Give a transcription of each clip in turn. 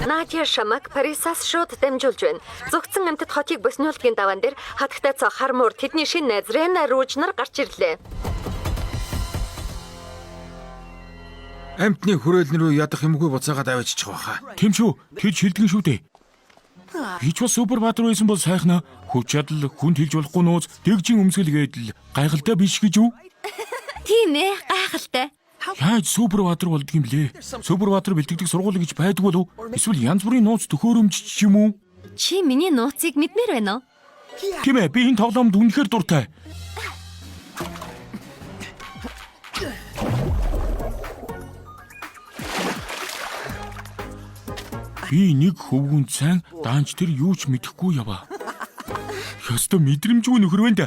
Надя Шамак Парисаас шууд дамжуулж байна. Зүгтсэн амьтад хотыг боснуулдгийн даваан дээр хатагтай цоо хармуур тэдний шинэ найз Рена Рууж нар гарч ирлээ. Амтны хүрээлэн рүү ядах юмгүй буцаагаад авчичих байхаа. Тийм шүү. Тэр шилдэгэн шүү дээ. Би ч бас супер баатар байсан бол сайхнаа хүч чадал хүнд хэлж болохгүй нууц дэгжин өмсгөл гэдэл гайхалтай биш гэж үү? Тийм ээ, гайхалтай. Яаж супер баатар болдго юм блэ? Супер баатар бэлтгэдэг сургууль гэж байдаг болов? Эсвэл янз бүрийн нууц төхөөрөмж ч юм уу? Чи миний нууцыг мэдмээр байна уу? Тийм ээ, би энэ тоглоомд үнэхээр дуртай. Би нэг хөвгүн цайн даанч тэр юу ч мэдэхгүй яваа. Ёстой мэдрэмжгүй нөхөр байна да.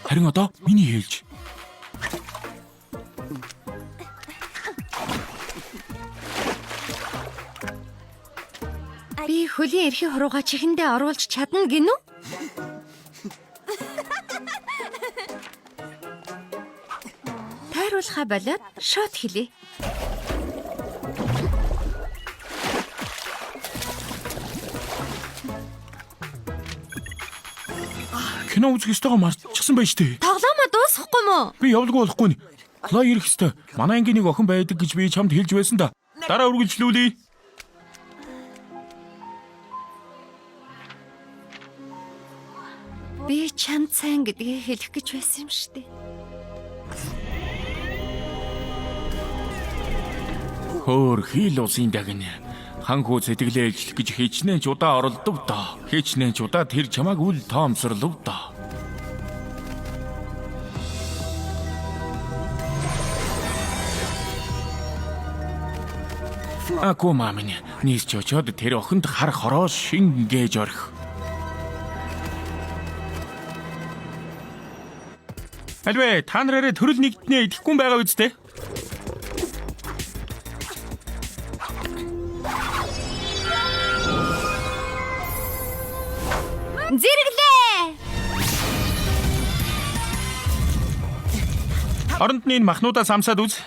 Харин одоо миний хэлж. Би хөлийн эрхийн хурууга чихэндээ оруулж чадна гинүү? Тайруулахаа болоод шот хэлье. Кино үзэх ёстойгоо мартчихсан байж тээ. Тоглоомоо дуусгахгүй мó? Би явлгүй болохгүй нь. Хлоо ирэх ёстой. Манай ангийн нэг охин байдаг гэж би чамд хэлж байсан да. Дараа үргэлжлүүлье. Би чамд сайн гэдгийг хэлэх гэж байсан юм шүү дээ. Хөөр хил усын дагна. Хан хүү сэтгэлээ илчлэх гэж хичнээн ч удаа оролдов доо. Хичнээн ч удаа тэр чамааг үл тоомсорлов доо. Аку мамин нийс ч очоод тэр охинд хар хороо шингээж орхи. Альвэ та нараараа төрөл нэгднээ идэхгүй юм байгаа үсттэй. Зэрэглээ! Оронд нь энэ махнуудаас амсаад үз.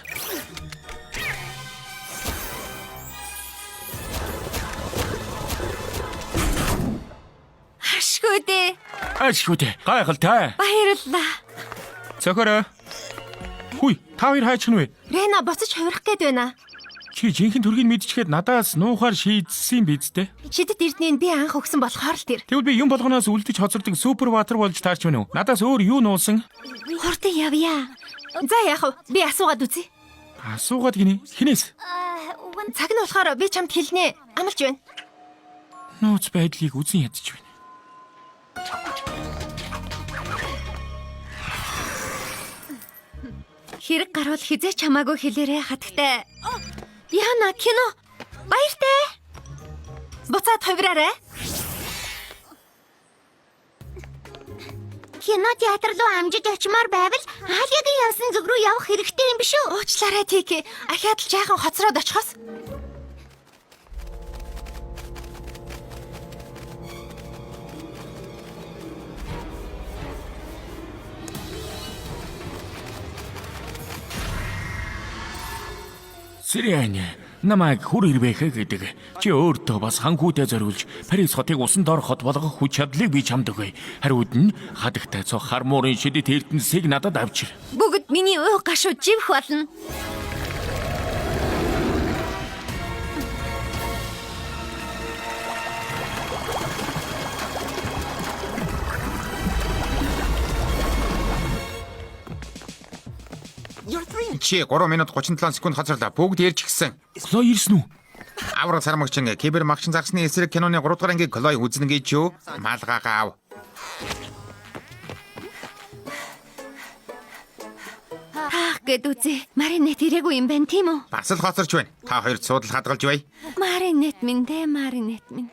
Ашгүй дээ. Ашгүй дээ. Гайхалтай. Баярлалаа. Цохороо. Хүй, та хоёр хайчих нь вэ? Рена буцаж хувирах гээд байна. Чи жинхэнэ төргийг мэдчихээд надаас нуухаар шийдсэн биз дээ. Шидэт эрднийг би анх өгсөн болохоор л тэр. Тэгвэл би юм болгоноос үлдэж хоцордог супер баатар болж таарч байна уу? Надаас өөр юу нуусан? Хурдан явъя. За яах вэ? Би асуугаад үзье. Асуугаад гинэ. Хинээс? Цаг нь болохоор би чамд хэлнэ. Амлаж байна. Нууц байдлыг үзэн ядчих байна. Хэрэг гарвал хизээ чамаагүй хэлээрээ хатагтай. Яна кино. Баяртай. Буцаад хувираарай. Кино театр руу амжиж очимоор байвал Аалиагийн явсан зүг рүү явах хэрэгтэй юм биш үү? Уучлаарай Тики. Ахиад л жаахан хоцроод очихоос. Сириан намайг хүр ирвэхэ гэдэг. Чи өөртөө бас ханхүүтэй зориулж Парис хотыг усан дор хот болгох хүч чадлыг би чамд өгье. Хариуд нь хадагтай цог хар муурын шидэт эрдэнсийг надад авчир. Бүгд миний уй гашуу живх болно. Чи 3 минут 37 секунд хоцорлоо. Бүгд ярьж гисэн. Хлоо ирсэн үү? Аврал сармагчин кибер магчин загсны эсрэг киноны 3 дугаар ангийг Клой үзнэ гэж юу? Малгайгаа ав. Таах гэд үзье. Маринет ирээгүй юм байна тийм үү? Бас л хоцорч байна. Та хоёрт суудал хадгалж бай. Маринет минь дээ, Маринет минь.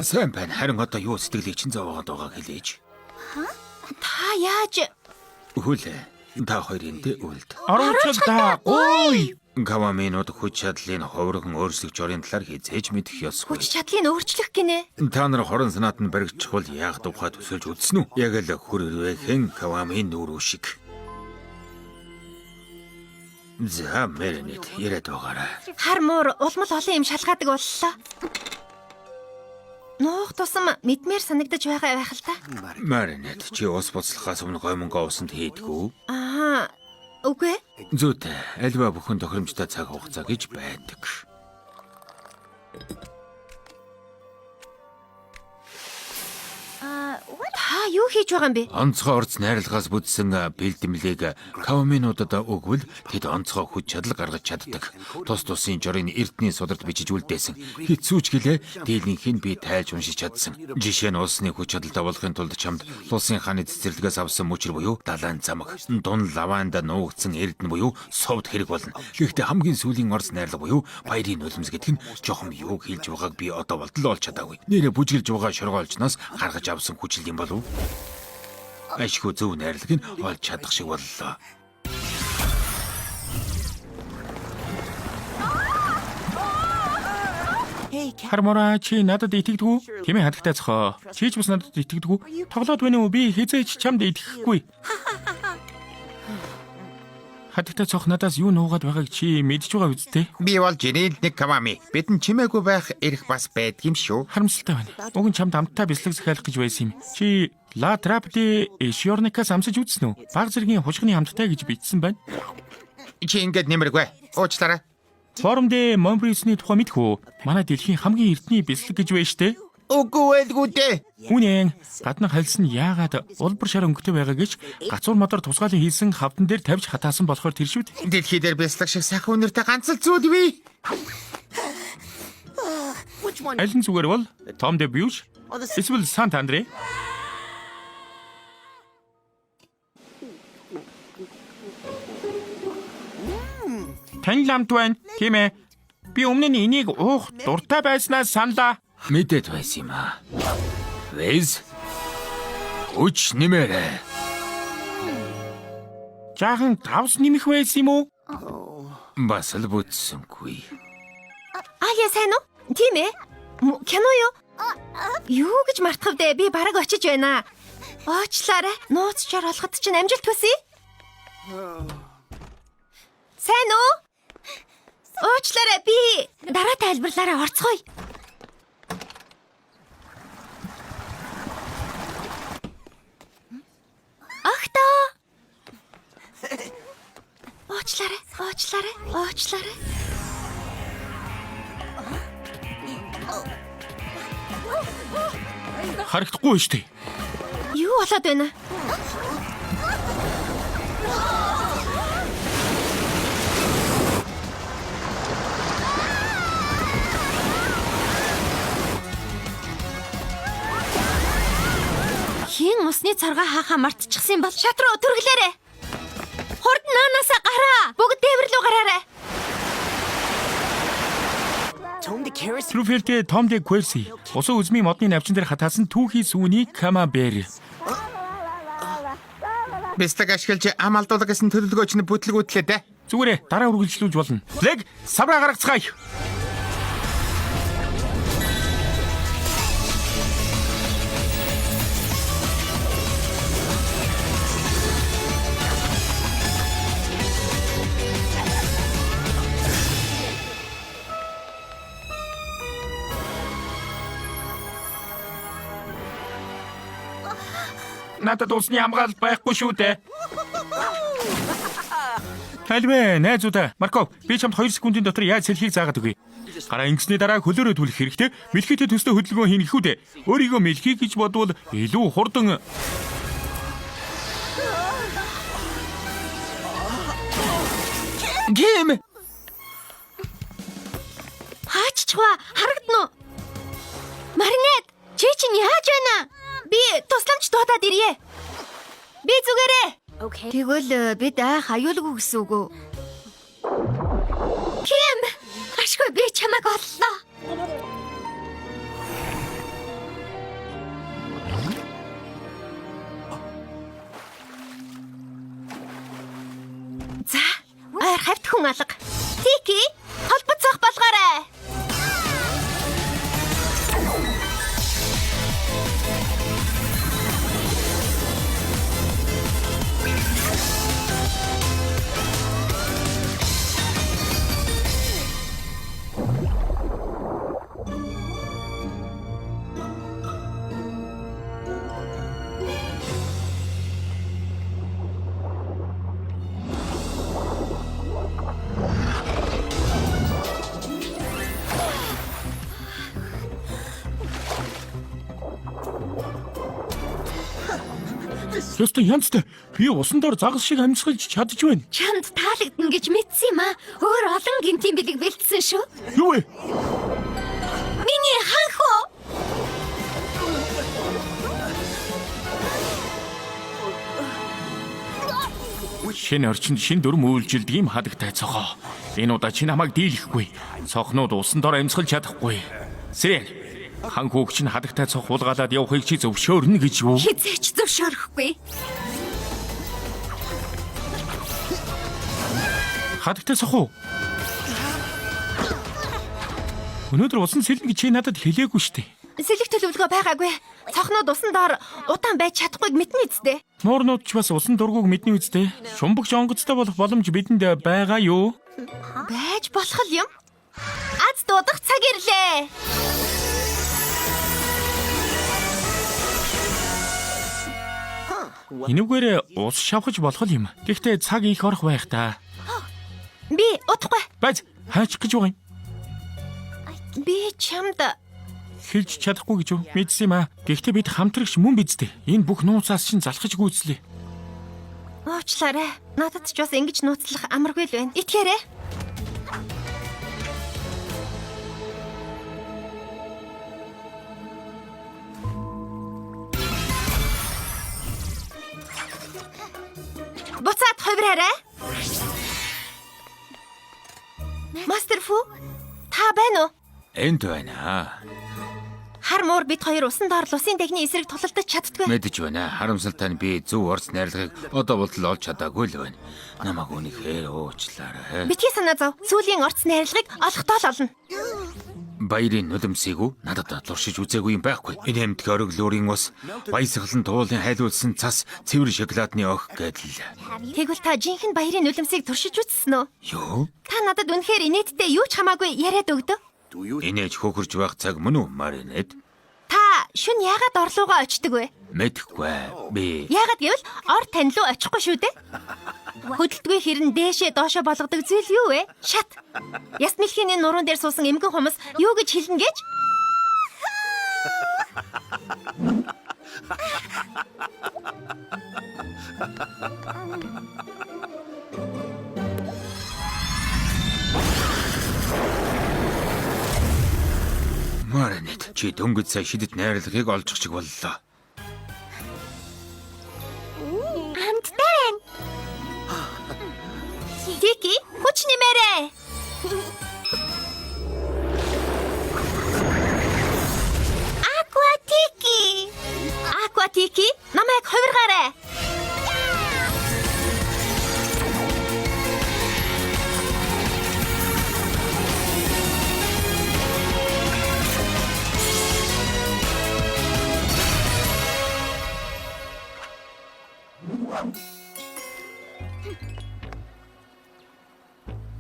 Сайн байна. Харин одоо юу сэтгэлийг чин зовоогод байгааг хэлээч. Та яаж Хүлээ. Та хоёр эндээ үлд. Оруулчихал та. Гуй. Каваминууд хүч чадлын ховрогон өөрчлөх жорын талаар хизээж мэдэх ёсгүй. Хүч чадлыг өөрчлөх гинэ. Та нар хорон санаат нь баригдчихвал яах тухай төсөөлж үзсэн үү? Яг л хөр ирвэхэн Кавамин нүүрүү шиг. За, Мэринет, яриад байгаарай. Хар муур улмал олон юм шалгаадаг боллоо. Нуух тусам мэдмээр санагдаж байгаа байх л та. Маринет, чи ус буцлахаас өмнө гой мөнгө усанд хийдгүү? Аа, үгүй. Зүйтэй, альва бүхэн тохиромжтой цаг хугацаа гэж байдаг. Та юу хийж байгаа юм бэ? Онцгой орц найрлагаас бүтсэн бэлдэмлийг каваминуудад өгвөл тэд онцгой хүч чадал гаргаж чаддаг. Тус тусын жорын эрдний сударт бичиж үлдээсэн. Хэцүү ч гэлээ дийлэнх нь би тайлж уншиж чадсан. Жишээ нь улсны хүч чадалтай болохын тулд чамд улсын хааны цэцэрлэгээс авсан мөчр буюу далайн замаг, дун лаванда нуугдсан эрдэнэ буюу сувд хэрэг болно. Гэхдээ хамгийн сүүлийн орц найрлага буюу баярын нулимс гэдэг нь жоохон юуг хэлж байгааг би одоо болтол олж чадаагүй. Нэрэ бүжгэлж байгаа шоргоолжноос гаргаж авсан хүчил юм болов уу? Ашгүй зөв найрлаг нь олж чадах шиг боллоо. Хармораа чи надад итгэдэг үү? Тийм ээ хадагтай цохоо. Чи ч бас надад итгэдэг үү? Тоглоод байна уу? Би хизээч чамд итгэхгүй. Хадагтай цох надаас юу нуугаад байгааг чи мэдж байгаа биз дээ? Би бол жирийн нэг камами. Бидэн чимээгүй байх эрх бас байдгийм шүү. Харамсалтай байна. Уг нь чамд амттай бислэг захиалах гэж байсан юм. Чи Ла Трапти Шиорникаас амсаж үзсэн үү? Баг зэргийн хушгины амттай гэж бичсэн байна. Чи ингээд нэмэргүй. Уучлаарай. Форум дээр Момбрисны тухай мэдэх үү? Манай дэлхийн хамгийн эртний бислэг гэж байна штэ. Үгүй байлгүй дээ. Үнэн гадна хальс нь яагаад улбар шар өнгөтэй байгаа гэж гацуур модоор тусгаалan хийсэн хавдан дээр тавьж хатаасан болохоор тэр шүд. Дэлхий дээр бяцлаг шиг сайхан үнэртэй ганц л зүйл бий. Аль нь зүгээр бол Том де Бьюш эсвэл Сант Андре? Тань ламт байна. Тийм ээ. Би өмнө нь энийг уух дуртай байснаа саналаа. Мэдээд байсан юм аа. Вэз. Хүч нэмээрэй. Жаахан давс нэмэх байсан юм уу? Бас л бүтсэнгүй. Алия сайн уу? Тийм ээ. Кино юу? Юу гэж мартах вэ? Би бараг очиж байна. Уучлаарай. Нууц жор олоход чинь амжилт хүсье. Сайн уу? Уучлаарай. Би дараа тайлбарлаарай орцгоё. Огтоо. Уучлаарай. Уучлаарай. Уучлаарай. Харагдахгүй шүү дээ. Юу болоод байна? Хин усны цоргоо хаахаа мартчихсан бол шат руу түрглээрэй. Хурд наанаасаа гараа. Бүгд дээвэр рүү гараарай. Трюфелтэй Том де Кверси усан үзмийн модны навчин дээр хатаасан түүхий сүүний Камамбер. Бяцлаг ашиглаж ам алдуулах гэсэн төлөвлөгөө чинь бүтлгүүтлээ дээ. Зүгээрээ дараа үргэлжлүүлж болно. Лег савраа гаргацгаая. Надад усны хамгаалалт байхгүй шүү дээ. Тальвэ, найзуудаа. Марко, би чамд 2 секундын дотор яаж сэлхийг заагаад өгье. Гараа ингэсний дараа хөлөөрөө түлэх хэрэгтэй. Мэлхийтэй төстэй хөдөлгөөн хийнэ гэхүү дээ. Өөрийгөө мэлхий гэж бодвол илүү хурдан Гим. Хааччихва харагдана уу? Маринет, чи чинь яаж байна? Би тусламж дуудаад ирье. Би зүгээрээ. Тэгвэл бид айх аюулгүй гэсэн үг үү? Ким, ашгүй би чамайг оллоо. За, ойр хавьт хүн алга. Ёстой янзтай. Би усан дор загас шиг амьсгалж чадж байна. Чамд таалагдана гэж мэдсэн юм аа. Өөр олон гинтийн бэлэг бэлдсэн шүү. Юу вэ? Миний ханхуу. Шинэ орчинд шинэ дүрм үйлчилдэг юм хадагтай цохоо. Энэ удаа чи намайг дийлэхгүй. Цохнууд усан дор амьсгалж чадахгүй. Сэрэн. Хан хүүхч нь хадагтай цох хулгаалаад явахыг чи зөвшөөрнө гэж юу? Хизээч зөвшөөрөхгүй. Хадагтай цох уу? Өнөөдөр усан сэлнэ гэж чи надад хэлээгүй шүү дээ. Сэлэх төлөвлөгөө байгаагүй. Цохнууд усан доор удаан байж чадахгүйг мэднэ үсттэй. Нуурнууд ч бас усан дургуг мэднэ үсттэй. Шумбагч онгоцтой болох боломж бидэнд байгаа юу? Байж болох л юм. Аз дуудах цаг ирлээ. Энүүгээр ус шавхаж болох юм. Гэхдээ цаг их орох байх та. Би удахгүй. Баз хаачих гэж байгаа юм. Би чамд Хэлж чадахгүй гэж юу? Мэдсэн юм аа. Гэхдээ бид хамтрагч мөн биз дээ. Энэ бүх нууцаас чинь залхаж гүйцлээ. уучлаарай. Надад ч бас ингэж нууцлах амаргүй л байна. Итгээрэй. Буцаад хувираарай. Мастер Фу, та байна уу? Энд байна. Хар муур бид хоёр усан доор лусын дахны эсрэг тулалдаж чаддгүй. Мэдэж байна. Харамсалтай нь би зөв орц найрлагыг одоо болтол олж чадаагүй л байна. Намайг үнэхээр уучлаарай. Битгий санаа зов. Сүүлийн орц найрлагыг олохдоо л олно. Баярын нулимсыг үү надад туршиж үзээгүй юм байхгүй. Энэ эмтэг ориглуурын ус, баясгалан туулын хайлуулсан цас, цэвэр шоколадны ох гэдэл. Тэгвэл та жинхэнэ баярын нулимсыг туршиж үзсэн үү? Юу? Та надад үнэхээр инээдтэй юу ч хамаагүй яриад өгдөө. Инээж хөхөрж байх цаг мөн үү, Маринет? Та шүн яагаад орлуугаа очдөг вэ? Мэдэхгүй. Би Яагаад гэвэл ор тань руу очихгүй шүү дээ. Хөдөлтгүй хэрэн дээшээ доошоо болгодог зүйл юу вэ? Шат. Яс мэлхийн энэ нуруунд дээр суусан эмгэн хумс юу гэж хэлнэ гэж? Маринет, чи дөнгөж сая шидэт найрлагыг олчих шиг боллоо. Амттай байна. Тики, хүч нэмээрэй. Аква Тики. Аква Тики, намайг хувиргаарай.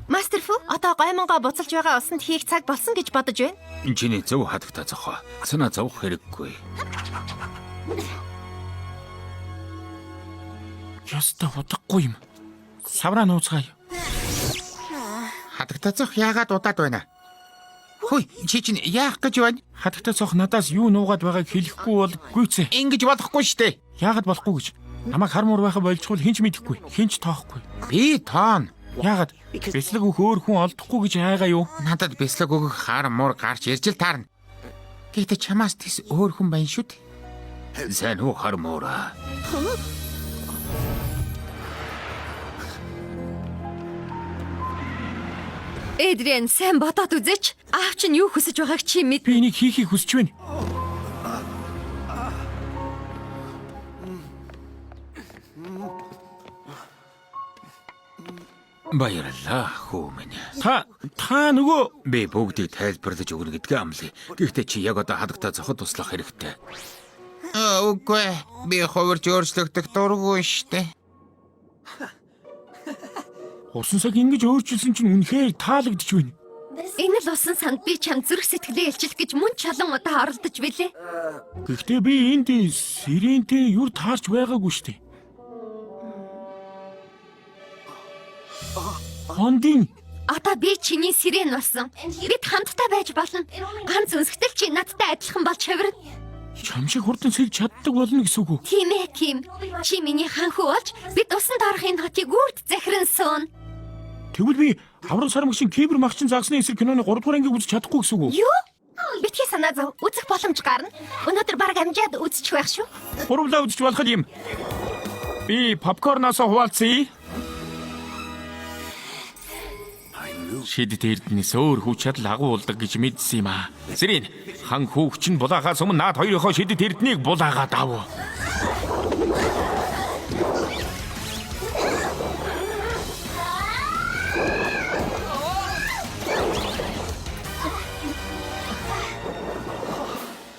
Мастер Фу, одоо гоймонгоо буцалж байгаа усанд хийх цаг болсон гэж бодож байна. Чиний зөв хадагта зохоо. Санаа зовох хэрэггүй. Ёстой удахгүй юм. Савраа нууцгаая. Хадагтай цох яагаад удаад байна? Хүй, чи чинь яах гэж байна? Хадагтай цох надаас юу нуугаад байгааг хэлэхгүй бол гүйцээ. Ингэж болохгүй штэ. Яагаад болохгүй гэж? Намайг хар муур байхад болчихвол хэн ч мэдэхгүй, хэн ч тоохгүй. Би тоон. Яагаад? Бяцлаг өгөх өөр хүн олдохгүй гэж айгаа юу? Надад бяцлаг өгөх хар муур гарч ирж л таарна. Гэхдээ чамаас тэс өөр хүн байна шүү дээ. Сайн уу хар муураа. Эдриан, сайн бодоод үзээч. Аав чинь юу хүсэж байгааг чи мэднэ. Би энийг хийхийг хүсэж байна. Баярлалаа хүү минь. Та та нөгөө Би бүгдийг тайлбарлаж өгнө гэдгээ амлая. Гэхдээ чи яг одоо хадагта зоход туслах хэрэгтэй. Аа, Үгүй ээ. Би хувирч өөрчлөгдөх дургүй штэ. усан цаг ингэж өөрчилсөн чинь үнэхээр таалагдж байна. Энэ л усан санд би чам зүрх сэтгэлээ илчлэх гэж мөн чалан удаа оролдож билээ. Гэхдээ би энд сирентэй юр таарч байгаагүй шүү дээ. Хондин Одоо би чиний сирен болсон. Бид хамтдаа байж болно. Ганц өнсгтөл чи надтай адилхан болж хувирна. Чам шиг хурдан сэлж чаддаг болно гэсэн үг үү? Тийм ээ, Ким. Чи миний хан хүү болж бид усан доорх энэ хотыг үрд захиран суун. Тэгвэл би аврал сармагчин кибер магчин загсны эсрэг киноны 3 дугаар ангийг үзэж чадахгүй гэсэн үг үү? Юу? Битгий санаа зов. Үзэх боломж гарна. Өнөөдөр бараг амжаад үзчих байх шүү. Гурвлаа үзэж болох юм. Би попкорноос хуваалцъя. Шидэт эрдэнэс өөр хүч чадал агуулдаг гэж мэдсэн юм аа. Сэрин хан хүүхч нь булаахаас өмнө наад хоёрынхоо шидэт эрднийг булаагаад ав.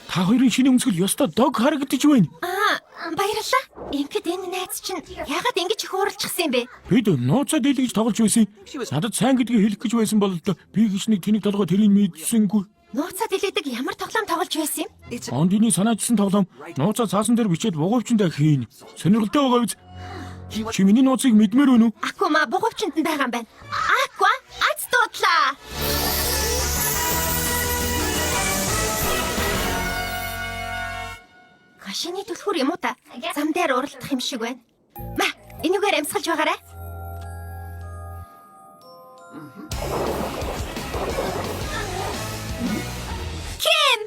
Та хоёрын шинэ өмсгөл ёстой дог харагдаж байна. Аа, баярлалаа. Ингээд энэ найз чинь яагаад ингэж их ууралчихсан юм бэ? Бид нууцаа дийлгэж тоглож байсан. Надад сайн гэдгийг хэлэх гэж байсан бололтой би гэж нэг тэнэг толгой тэрийг мэдсэнгүй. Нууцаа дийлэгдэг ямар тоглоом тоглож байсан юм? Ондины санаачсан тоглоом нууцаа цаасан дээр бичээд бугуйвчандаа хийн. Сонирхолтой байгаа биз? Чи миний нууцыг мэдмээр байна уу? Акума бугуйвчанд нь байгаа юм байна. Аква, ац дуудлаа. Гашины түлхүүр юм уу та? Зам дээр уралдах юм шиг байна. Ма, энүүгээр амьсгалж байгаарай. Ким!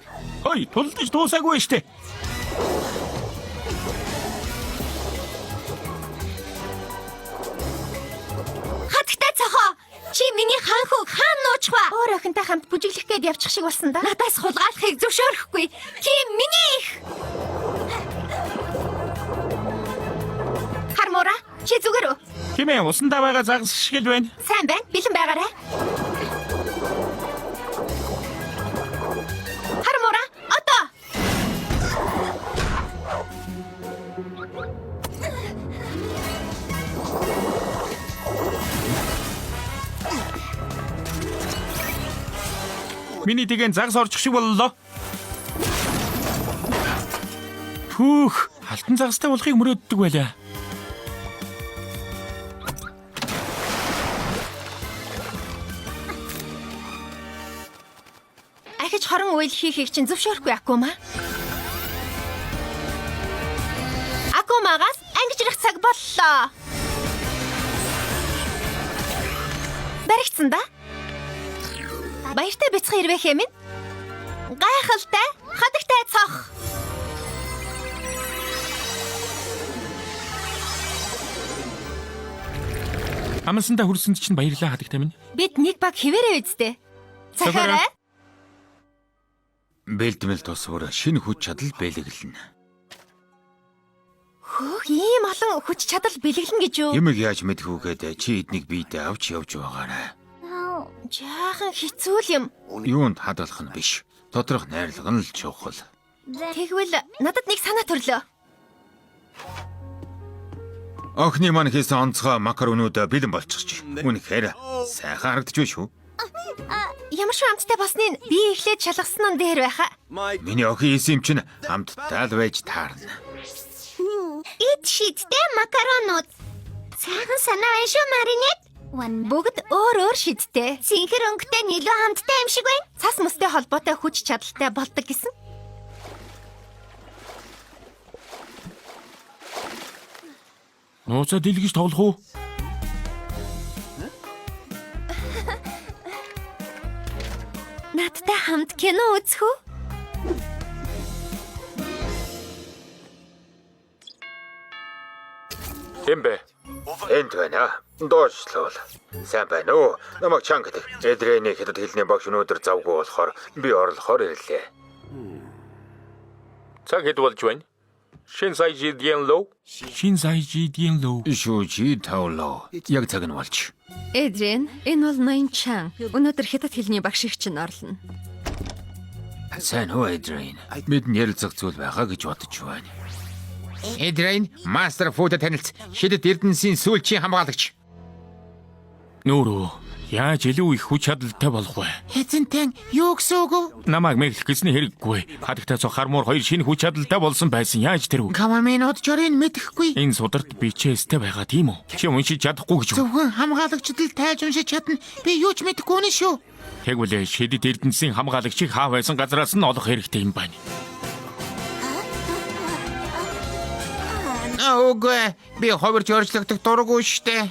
Ой, тулдаж дуусаагүй штэ. Хатагтай цохоо! Чи миний хан хүүг хаан нуучих ва? Өөр охинтой хамт бүжиглэх гээд явчих шиг болсон да. Надаас хулгайлахыг зөвшөөрөхгүй. Ким миний их. Хармуура, чи зүгээр үү? Химээ усандаа байгаа загас шиг л байна. Сайн байна. Бэлэн байгаарай. Хармуура, одоо. Миний тэгэн загас орчих шиг боллоо. Пүүх, алтан загастай болохыг мөрөөддөг байлаа. Ахиж хорон үйл хийхийг чинь зөвшөөрөхгүй Акума. Акумагаас ангижрах цаг боллоо. Баригдсан да. Баяртай бяцхан ирвэх юм. Гайхалтай, хадагтай цох. Амсандаа хүрсэнд чинь баярлалаа хадагтай минь. Бид нэг баг хിവэрэ үсттэй. Захаарай. Захаарай. Бэлтгэл тусвар шинэ хүч чадал бэлэглэнэ. Хөөх, ийм олон хүч чадал бэлэглэн гэж юу? Ямиг яаж мэдэх үгээд чи эднийг биедээ авч явж байгаарай. Жаахан хэцүү л юм. Юунд хадгалах нь биш. Доторх найрлага нь л чухал. Тэгвэл надад нэг санаа төрлөө. Охины маань хийсэн онцгой макаронууд бэлэн болчихж. Үнэхээр сайхан харагдаж байна шүү. Ямар шүү амттай болсныг би эхлээд шалгасан нь дээр байхаа. Миний охин хийсэн юм чинь амттай л байж таарна. Эд шидтэй макаронууд. Сайхан санаа байна шүү, Маринет. Бүгд өөр өөр шидтэй. Цэнхэр өнгөтэй нь илүү амттай юм шиг байна. Цас мөстэй холбоотой хүч чадалтай болдог гэсэн. Нууцаа дийлгэж тоглох уу? Надтай хамт кино үзэх үү? Хэн бэ? Энд байна. Доошлуул. Сайн байна уу? Намайг Чан гэдэг. Эдрэний хятад хэлний багш өнөөдөр завгүй болохоор би орлохоор ирлээ. Цаг хэд болж байна? Шин сая жидген лоу. Шин сая жидген лоу. Шүүжи тавлоо. Яг цаг нь болж. Эдрен, энэ бол ноён Чан. Өнөөдөр хятад хэлний багш их чинь орлоно. Сайн уу, Эдрэн? Бид ярилцах зүйл байгаа гэж бодож байна. Эдрэн, мастер фудад танилц. Шидэт Эрдэнэсийн сүүлчийн хамгаалагч. Нүүрөө яаж илүү их хүч чадалтай болох вэ? Эзэнтэн юу гэсэн үг вэ? Намайг мэглэх гэсний хэрэггүй. Хадагтай цог хармуур хоёр шинэ хүч чадалтай болсон байсан. Яаж тэр вэ? Камаминууд жорыг мэдэхгүй. Энэ сударт бичээстэй байгаа тийм үү? Чи уншиж чадахгүй гэж үү? Зөвхөн хамгаалагчид л тайлж уншиж чадна. Би юу ч мэдэхгүй нэ шүү. Тэгвэл шидэт Эрдэнэсийн хамгаалагчийг хаа байсан газараас нь олох хэрэгтэй юм байна. Үгүй, би ховирч өөрчлөгдөх дургүй штэ.